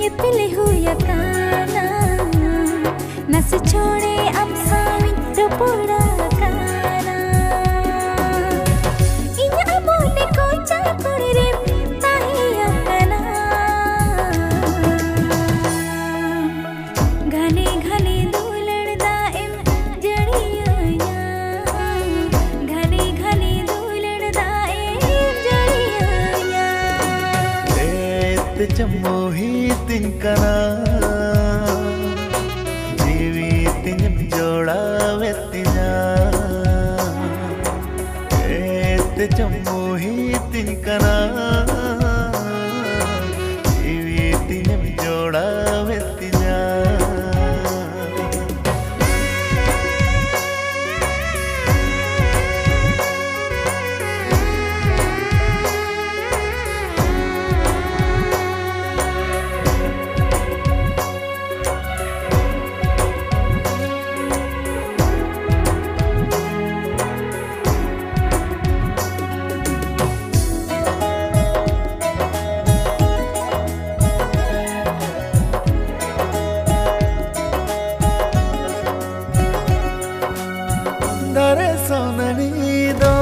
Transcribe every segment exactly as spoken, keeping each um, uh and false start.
ᱮᱯᱮᱞᱮ ᱦᱩᱭ ᱟᱠᱟᱱᱟ, ᱱᱟᱥᱮ ᱪᱷᱚᱲᱮ ᱟᱢ ᱥᱟᱶᱤᱧ ᱨᱚᱯᱚᱲ ᱟᱠᱟᱱᱟ᱾ ᱤᱧᱟᱹᱜ ᱢᱚᱱᱮ ᱠᱚᱪᱟ ᱠᱩᱲᱤ ᱨᱮᱢ ᱛᱟᱦᱮᱸ ᱟᱠᱟᱱᱟ᱾ ᱜᱷᱟᱱᱮ ᱜᱷᱟᱱᱮ ᱫᱩᱞᱟᱹᱲ ᱫᱟᱜ ᱮᱢ ᱡᱟᱹᱲᱤᱭᱟᱹᱧᱟ, ᱜᱷᱟᱱᱮ ᱜᱷᱟᱱᱮ ᱫᱩᱞᱟᱹᱲ ᱫᱟᱜ ᱮᱢ ᱡᱟᱹᱲᱤᱭᱟᱹᱧᱟ᱾ ᱮᱛᱮ ᱪᱮᱢ ᱢᱩᱦᱤᱛᱤᱧ ᱠᱟᱱᱟ, ᱡᱤᱣᱤ ᱛᱤᱧᱮᱢ ᱡᱚᱲᱟᱣᱮᱫ ᱛᱤᱧᱟ᱾ ᱮᱛᱮ ᱪᱮᱢ ᱢᱩᱦᱤᱛᱤᱧ ᱠᱟᱱᱟ, ᱡᱤᱣᱤ ᱛᱤᱧᱮᱢ ᱡᱚᱲᱟᱣᱮᱫ ᱛᱤᱧᱟ᱾ ᱫᱟᱨᱮ ᱥᱟᱶ ᱱᱟᱹᱲᱤ ᱫᱚ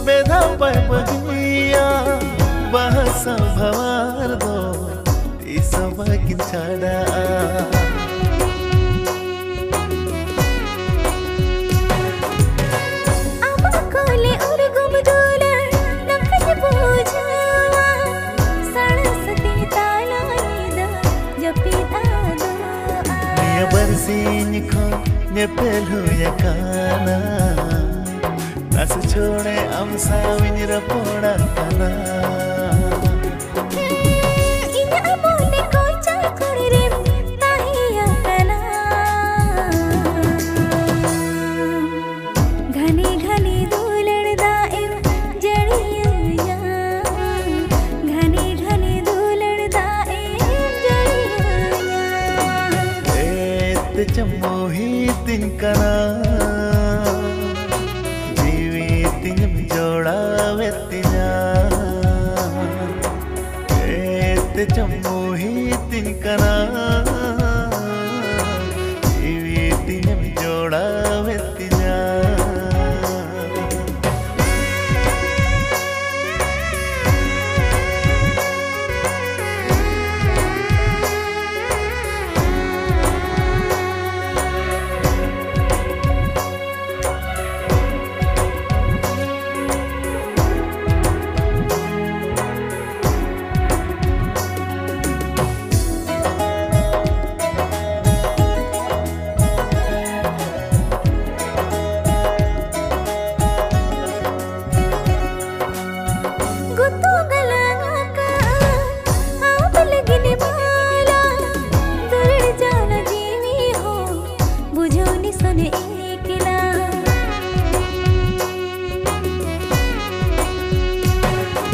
ᱵᱮᱫᱷᱟᱣ ᱵᱟᱭ ᱵᱟᱹᱜᱤᱭᱟ, ᱵᱟᱦᱟ ᱥᱟᱶ ᱵᱷᱟᱣᱟᱨ ᱫᱚ ᱛᱤᱥ ᱦᱚᱸ ᱵᱟᱹᱠᱤᱱ ᱪᱷᱟᱰᱟᱜᱼᱟ᱾ ᱟᱢᱟᱜ ᱠᱚᱞᱮ ᱩᱨᱜᱩᱢ ᱫᱩᱞᱟᱹᱲ ᱱᱚᱝᱠᱟᱧ ᱵᱩᱡᱷᱟᱹᱣᱟ, ᱥᱟᱬᱮᱥ ᱛᱤᱧ ᱛᱟᱞᱟ ᱧᱤᱫᱟᱹ ᱡᱟᱹᱯᱤᱫ ᱟᱫᱚᱜᱼᱟ᱾ ᱱᱤᱭᱟᱹ ᱵᱟᱨᱥᱤᱧ ᱠᱷᱚᱱ ᱧᱮᱯᱮᱞ ᱦᱩᱭ ᱟᱠᱟᱱᱟ, ᱱᱟᱥᱮ ᱪᱷᱚᱲᱮ ᱟᱢ ᱥᱟᱶᱤᱧ ᱨᱚᱯᱚᱲ ᱟᱠᱟᱱᱟ᱾ ᱤᱧᱟᱹᱜ ᱢᱚᱱᱮ ᱠᱚᱪᱟ ᱠᱩᱲᱤ ᱨᱮᱢ ᱛᱟᱦᱮᱸ ᱟᱠᱟᱱᱟ᱾ ᱜᱷᱟᱱᱮ ᱜᱷᱟᱱᱮ ᱫᱩᱞᱟᱹᱲ ᱫᱟᱜ ᱮᱢ ᱡᱟᱹᱲᱤᱭᱟᱹᱧᱟ, ᱜᱷᱟᱱᱮ ᱜᱷᱟᱱᱮ ᱫᱩᱞᱟᱹᱲ ᱫᱟᱜ ᱮᱢ ᱡᱟᱹᱲᱤᱭᱟᱹᱧᱟ᱾ ᱮᱛᱮ ᱪᱮᱢ ᱢᱩᱦᱤᱛᱤᱧ ᱠᱟᱱᱟ, ᱡᱤᱣᱤ ᱛᱤᱧᱮᱢ ᱡᱚᱲᱟᱣᱮᱫ ᱛᱤᱧᱟ᱾ ᱮᱛᱮ ᱪᱮᱢ ᱢᱩᱦᱤᱛᱤᱧ ᱠᱟᱱᱟ, ᱡᱤᱣᱤ ᱛᱤᱧᱮᱢ ᱡᱚᱲᱟᱣᱮᱫ ᱛᱤᱧᱟ᱾ ᱜᱩᱛᱩ ᱜᱟᱞᱟᱝ ᱟᱠᱟᱫ ᱟᱢ ᱞᱟᱹᱜᱤᱫ ᱢᱟᱞᱟ, ᱫᱩᱞᱟᱹᱲ ᱡᱟᱞᱟ ᱡᱤᱣᱤ ᱦᱚᱸ ᱵᱩᱡᱷᱟᱹᱣ ᱱᱤᱥᱟᱱ ᱮᱠᱞᱟ᱾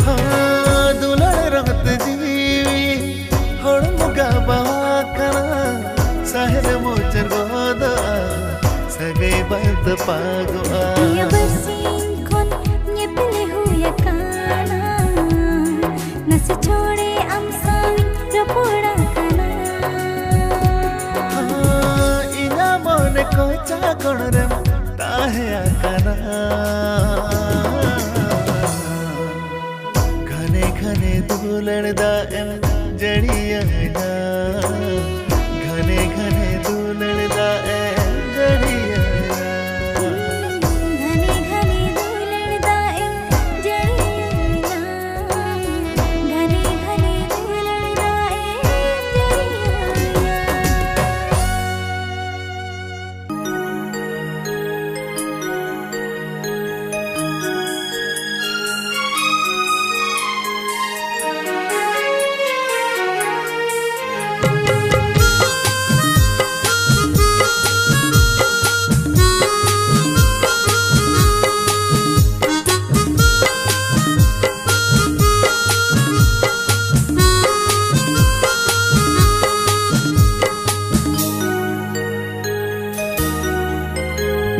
ᱦᱟᱸ, ᱫᱩᱞᱟᱹᱲ ᱨᱚᱝ ᱛᱮ ᱡᱤᱣᱤ ᱦᱚᱲᱢᱚ ᱜᱟᱵᱟ ᱟᱠᱟᱱᱟ, ᱥᱟᱦᱮᱫ ᱢᱚᱪᱟ ᱜᱚᱫᱚᱜᱼᱟ, ᱥᱟᱹᱜᱟᱹᱭ ᱵᱟᱝ ᱛᱚᱯᱟᱜᱚᱜᱼᱟ᱾ ᱱᱤᱭᱟᱹ ᱵᱟᱨᱥᱤᱧ ᱠᱷᱚᱱ ᱧᱮᱯᱮᱞ ᱦᱩᱭ ᱟᱠᱟᱱᱟ, ᱱᱟᱥᱮ ᱪᱷᱚᱲᱮ ᱟᱢ ᱥᱟᱶ ᱨᱚᱯᱚᱲ ᱟᱠᱟᱱᱟ᱾ ᱦᱟᱸ, ᱤᱧᱟᱹᱜ ᱢᱚᱱᱮ ᱠᱚᱪᱟ ᱠᱚᱬ ᱨᱮᱢ ᱛᱟᱦᱮᱸ ᱟᱠᱟᱱᱟ᱾ ᱜᱷᱟᱱᱮ ᱜᱷᱟᱱᱮ ᱫᱩᱞᱟᱹᱲ ᱫᱟᱜ ᱮᱢ ᱡᱟᱹᱲᱤᱭᱟᱹᱧᱟ, ᱜᱷᱟᱱᱮ ᱜᱷᱟᱱᱮ ᱫᱩᱞᱟᱹᱲ ᱫᱟᱜ ᱮᱢ ᱡᱟᱹᱲᱤᱭᱟᱹᱧᱟ᱾ ᱜᱷᱟᱱᱮ ᱜᱷᱟᱱᱮ ᱫᱩᱞᱟᱹᱲ ᱫᱟᱜ ᱮᱢ ᱡᱟᱹᱲᱤᱭᱟᱹᱧᱟ, ᱜᱷᱟᱱᱮ ᱜᱷᱟᱱᱮ ᱫᱩᱞᱟᱹᱲ ᱫᱟᱜ ᱮᱢ ᱡᱟᱹᱲᱤᱭᱟᱹᱧᱟ᱾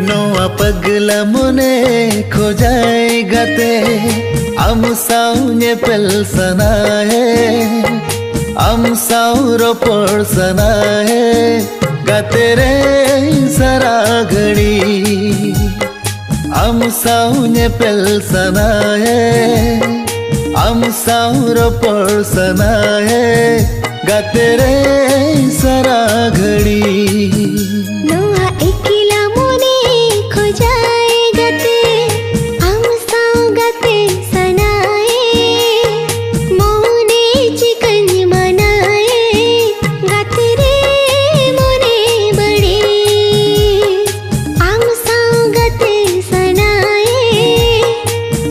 ᱱᱚᱣᱟ ᱯᱟᱜᱽᱞᱟ ᱢᱚᱱᱮ ᱠᱷᱚᱡᱟᱭ ᱜᱟᱛᱮ, ᱟᱢ ᱥᱟᱶ ᱧᱮᱯᱮᱞ ᱥᱟᱱᱟᱭᱮ᱾ ᱟᱢ ᱥᱟᱶ ᱨᱚᱯᱚᱲ ᱥᱟᱱᱟᱭᱮ ᱜᱟᱛᱮ ᱨᱮ ᱥᱟᱨᱟ ᱜᱷᱟᱹᱲᱤ᱾ ᱟᱢ ᱥᱟᱶ ᱧᱮᱯᱮᱞ ᱥᱟᱱᱟᱭᱮ, ᱟᱢ ᱥᱟᱶ ᱨᱚᱯᱚᱲ ᱥᱟᱱᱟᱭᱮ ᱜᱟᱛᱮ ᱨᱮ ᱥᱟᱨᱟ ᱜᱷᱟᱹᱲᱤ᱾ ᱱᱚᱣᱟ ᱮᱠᱞᱟ ᱢᱚᱱᱮ ᱠᱷᱚᱡᱟᱭ ᱜᱟᱛᱮ, ᱟᱢ ᱥᱟᱶ ᱜᱟᱛᱮ ᱥᱟᱱᱟᱭᱮ, ᱢᱚᱱᱮ ᱪᱤᱠᱟᱹᱧ ᱢᱟᱱᱟᱭᱮ, ᱜᱟᱛᱮ ᱨᱮ ᱢᱚᱱᱮ ᱵᱟᱹᱲᱤᱡ᱾ ᱟᱢ ᱥᱟᱶ ᱜᱟᱛᱮ ᱥᱟᱱᱟᱭᱮ,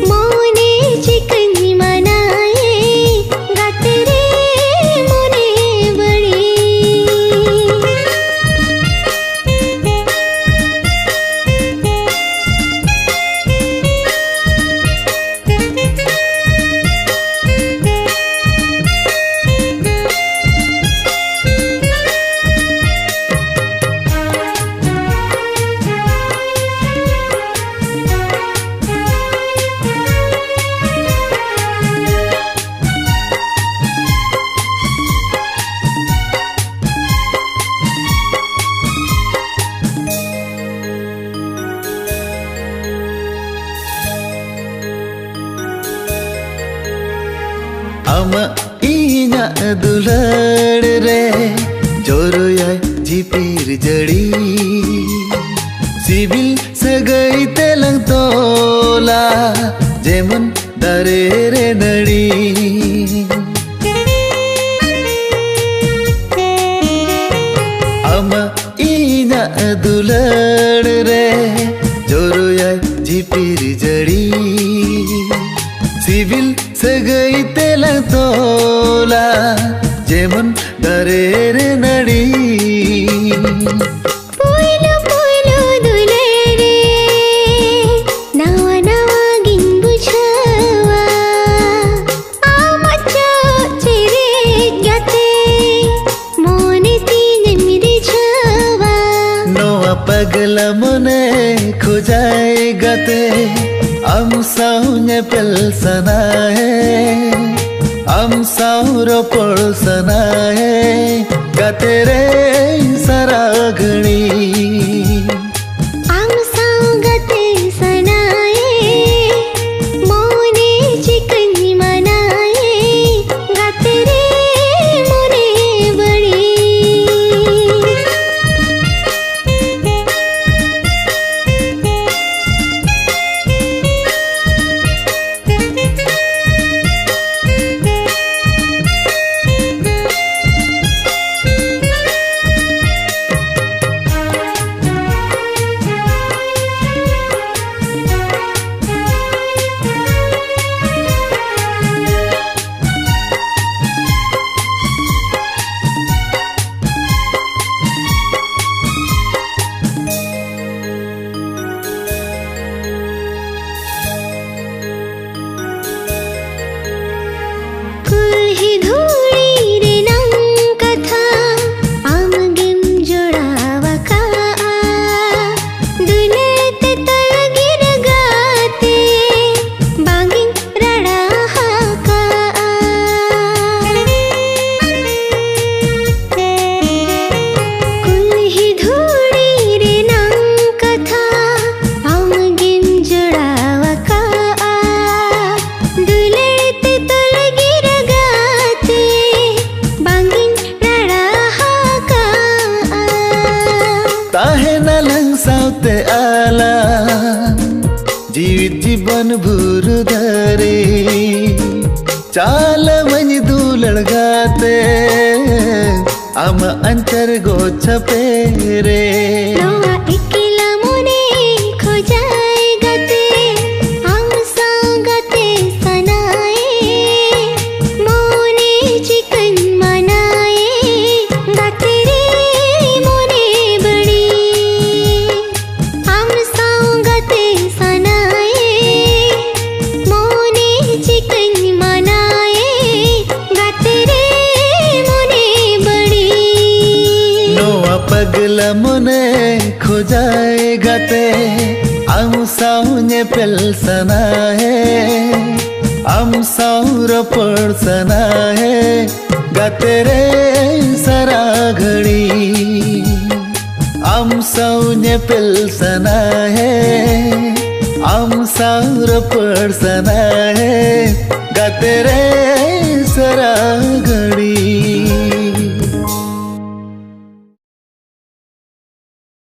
ᱢᱚᱱᱮ ᱪᱤᱠᱟᱹᱧ ᱢᱟᱱᱟᱭᱮ, ᱜᱟᱛᱮ ᱨᱮ ᱢᱚᱱᱮ ᱵᱟᱹᱲᱤᱡ᱾ ᱟᱢᱟᱜ ᱤᱧᱟᱹᱜ ᱫᱩᱞᱟᱹᱲ ᱨᱮ ᱡᱚᱨᱚᱭᱟᱭ ᱡᱷᱤᱯᱤᱨ ᱡᱟᱹᱲᱤ᱾ ᱥᱤᱵᱤᱞ ᱥᱟᱹᱜᱟᱹᱭ ᱛᱮᱞᱟᱝ ᱛᱚᱞᱟ ᱡᱮᱢᱚᱱ ᱫᱟᱨᱮ ᱨᱮ ᱱᱟᱹᱲᱤ᱾ ᱟᱢᱟᱜ ᱤᱧᱟᱹᱜ ᱫᱩᱞᱟᱹᱲ ᱨᱮ ᱡᱚᱨᱚᱭᱟᱭ ᱡᱷᱤᱯᱤᱨ ᱡᱟᱹᱲᱤ᱾ ᱥᱤᱵᱤᱞ ᱥᱟᱹᱜᱟᱹᱭ ᱛᱮᱞᱟᱝ ᱛᱚᱞᱟ ᱡᱮᱢᱚᱱ ᱫᱟᱨᱮ ᱨᱮ ᱱᱟᱹᱲᱤ᱾ ᱯᱳᱭᱞᱳ ᱯᱳᱭᱞᱳ ᱫᱩᱞᱟᱹᱲ ᱨᱮ ᱱᱟᱣᱟ ᱱᱟᱣᱟ ᱜᱤᱧ ᱵᱩᱡᱷᱟᱹᱣᱟ᱾ ᱟᱢᱟᱜ ᱪᱚᱜ ᱪᱮᱨᱮᱡ ᱜᱟᱛᱮ ᱢᱚᱱᱮ ᱛᱤᱧᱮᱢ ᱨᱤᱡᱷᱟᱹᱣᱟ᱾ ᱱᱚᱣᱟ ᱯᱟᱜᱽᱞᱟ ᱢᱚᱱᱮ ᱠᱷᱚᱡᱟᱭ ᱜᱟᱛᱮ, ᱟᱢ ᱥᱟᱶ ᱧᱮᱯᱮᱞ ᱥᱟᱱᱟᱭᱮ᱾ ᱟᱢ ᱥᱟᱶ ᱨᱚᱯᱚᱲ ᱥᱟᱱᱟᱭᱮ ᱜᱟᱛᱮ ᱨᱮ ᱥᱟᱨᱟ ᱜᱷᱟᱹᱲᱤ᱾ ᱟᱢ ᱥᱟᱶ ᱜᱟᱛᱮ ᱥᱟᱱᱟᱭᱮ, ᱢᱚᱱᱮ ᱪᱤᱠᱟᱹᱧ ᱢᱟᱱᱟᱭᱮ, ᱜᱟᱛᱮ ᱨᱮ ᱢᱚᱱᱮ ᱵᱟᱹᱲᱤᱡ᱾ ᱠᱩᱞᱦᱤ ᱫᱷᱩᱲᱤ ᱨᱮᱱᱟᱝ ᱠᱟᱛᱷᱟ ᱟᱢ ᱜᱮᱢ ᱡᱚᱲᱟᱣ ᱟᱠᱟᱫᱼᱟ᱾ ᱫᱩᱞᱟᱹᱲ ᱛᱮ ᱛᱚᱞ ᱜᱤᱨᱟᱹ ᱜᱟᱛᱮ ᱵᱟᱝᱤᱧ ᱨᱟᱲᱟ ᱟᱠᱟᱫᱼᱟ᱾ ᱠᱩᱞᱦᱤ ᱫᱷᱩᱲᱤ ᱨᱮᱱᱟᱝ ᱠᱟᱛᱷᱟ ᱟᱢ ᱜᱮᱢ ᱡᱚᱲᱟᱣ ᱟᱠᱟᱫᱼᱟ᱾ ᱫᱩᱞᱟᱹᱲ ᱛᱮ ᱛᱚᱞ ᱜᱤᱨᱟᱹ ᱜᱟᱛᱮ ᱵᱟᱝᱤᱧ ᱨᱟᱲᱟ ᱟᱠᱟᱫᱼᱟ᱾ ᱛᱟᱦᱮᱱᱟᱞᱟᱝ ᱥᱟᱶᱛᱮ ᱟᱞᱟᱝ ᱡᱤᱣᱤᱫ ᱡᱤᱵᱚᱱ ᱵᱩᱨᱩ ᱫᱟᱨᱮ᱾ ᱪᱟᱞᱟᱣᱟᱹᱧ ᱫᱩᱞᱟᱹᱲ ᱜᱟᱛᱮ ᱟᱢᱟᱜ ᱟᱧᱪᱟᱨ ᱜᱚᱪᱷᱟ ᱯᱮᱨᱮ᱾ ᱱᱚᱣᱟ ᱮᱠᱞᱟ ᱢᱚᱱᱮ ᱠᱷᱚᱡᱟᱭ ᱜᱟᱛᱮ, ᱟᱢ ᱥᱟᱶ ᱜᱟᱛᱮ ᱥᱟᱱᱟᱭᱮ᱾ ᱢᱚᱱᱮ ᱪᱤᱠᱟᱹᱧ ᱢᱟᱱᱟᱭᱮ, ᱜᱟᱛᱮ ᱨᱮ ᱢᱚᱱᱮ ᱵᱟᱹᱲᱤᱡ᱾ ᱟᱢ ᱥᱟᱶ ᱜᱟᱛᱮ ᱥᱟᱱᱟᱭᱮ, ᱢᱚᱱᱮ ᱪᱤᱠᱟᱹᱧ ᱢᱟᱱᱟᱭᱮ, ᱜᱟᱛᱮ ᱨᱮ ᱢᱚᱱᱮ ᱵᱟᱹᱲᱤᱡ᱾ ᱱᱚᱣᱟ ᱯᱟᱜᱽᱞᱟ ᱢᱚᱱᱮ ᱠᱷᱚᱡᱟᱭ ᱜᱟᱛᱮ, ᱟᱢ ᱥᱟᱶ ᱧᱮᱯᱮᱞ ᱥᱟᱱᱟᱭᱮ᱾ ᱟᱢ ᱥᱟᱶ ᱨᱚᱯᱚᱲ ᱥᱟᱱᱟ ᱦᱮ ᱜᱟᱛᱮ ᱨᱮ ᱥᱟᱨᱟ ᱜᱷᱟᱹᱲᱤ, ᱟᱢ ᱥᱟᱶ ᱧᱮᱯᱮᱞ ᱥᱟᱱᱟ ᱦᱮ, ᱟᱢ ᱥᱟᱶ ᱨᱚᱯᱚᱲ ᱥᱟᱱᱟ ᱦᱮ ᱜᱟᱛᱮ ᱨᱮ